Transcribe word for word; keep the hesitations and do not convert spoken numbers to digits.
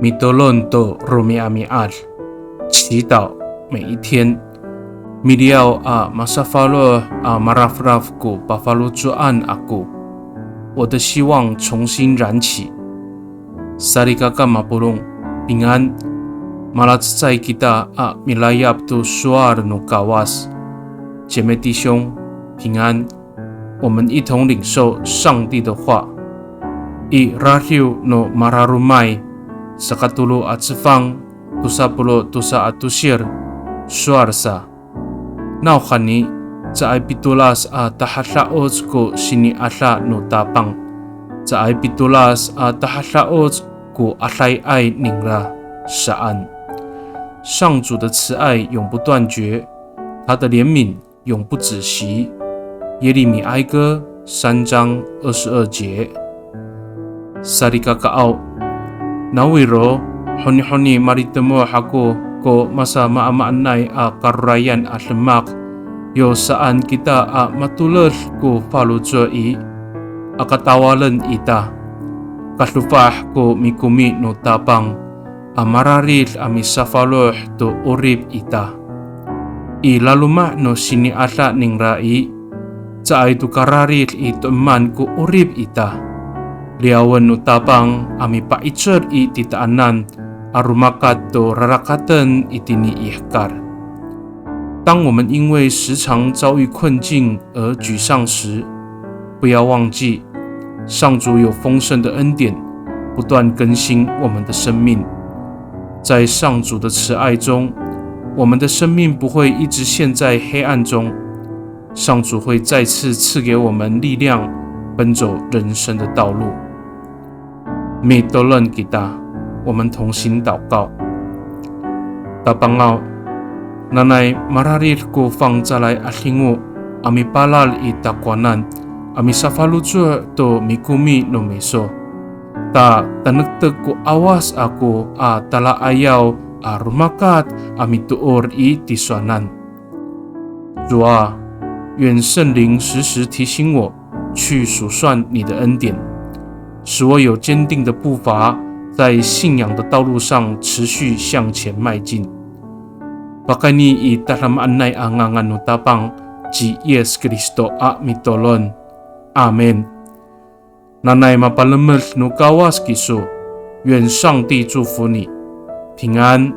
Mitolon to romi'ami'ad, 祈祷每一天。Miliyaw a masafaloh a marafraf ko pafaloco'an ako, 我的希望重新燃起。Salikaka mapolong, 平安。Malacecay kita a milayap to sowal no Kawas. 姐妹弟兄，平安。我们一同领受上帝的话。I Radiw no Mararomay, sakatolo a cefang, tosa polo' tosa a tosir, sowal sa. Nawhani, caay pitolas a tahada'oc ko sini'ada no Tapang. Caay pitolas a tahada'oc ko adayay ningra saan. 上主的慈爱永不断绝，他的怜悯永不止息。耶利米哀歌三章二十二节。Salikakaaw, nawiro, honihoni malitemoh ako ko masamaamaanay a karorayan a demak, yo saan kita a matoled ko faloco' i, aka tawalen ita. Kadofah ko mikomi no Tapang a mararid a misafaloh to 'orip ita. I laloma' no sini'ada ningra i, caay to kararid i to'eman ko 'orip ita. Liyawen no Tapang a mipa'icel i titaanan a romakat to rarakaten itini i hekal. 当我们因为时常遭遇困境而沮丧时，不要忘记，上主有丰盛的恩典，不断更新我们的生命。在上主的慈爱中，我们的生命不会一直陷在黑暗中，上主会再次赐给我们力量，奔走人生的道路。Mitolon kita, 我们同心祷告。Tapangaw, nanay mararid ko fangcalay 'adingo a mipalal i takowanan a misafaloco' to mikomi no miso. Ta tanektek ko 'awas ako a tala'ayaw a romakat a mitoor i tisowanan. 主啊，愿圣灵时时提醒我去数算你的恩典，使我有坚定的步伐，在信仰的道路上持续向前迈进。Pakayni i tadamaanay a ngangan no Tapang ci Yis Kristo a mitolon. Amin. Nanay mapalemed no Kawas kiso. 愿上帝祝福你，平安。